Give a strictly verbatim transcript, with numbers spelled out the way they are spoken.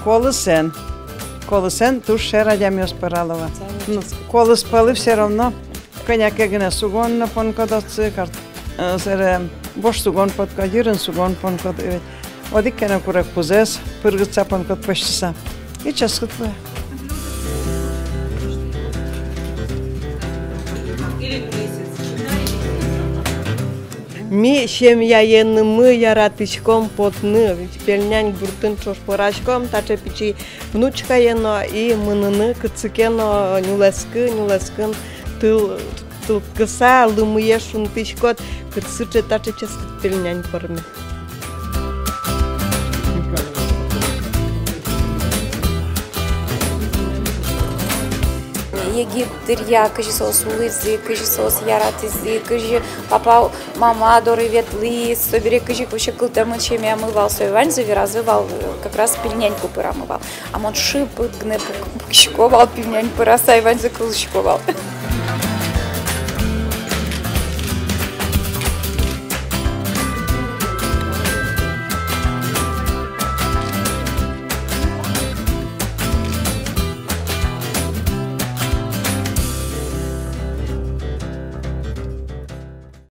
Колысэн. Колысэн туж шер адямиос пӧрало вал. Ну, колыс пӧлы всё равно кӧня ке гинэ сугон но понкод отчы, кар-, э, сэре вож сугон понкод, йырын сугон понкод, э, одӥг ке но курегпузэз пыргытса, понкод пӧзьтыса. И ческыт луэ. Ми семьяенымы яратӥськом потыны, пельнянь гуртын ӵош пӧраськом, таӵе пичи внучкае но, и мыныны кытчы ке но нюлэскы, нюлэскын тыл-, тылкыса, лымые шунтӥськод, кытчы сыӵе таӵе ческыт пельнянь пӧрме. Егит дыръя кызьы соос улӥзы, кызьы соос яратӥзы, кызьы папа, мама доры ветлӥз, собере кызьы вообще кылдэмын семьямы вал, сое ваньзэ веразы вал, э, как раз пельнянь пӧрамы вал. А мон шыпыт гинэ пук-, пукисько вал, пельнянь пӧраса, и ваньзэ кылӥсько вал.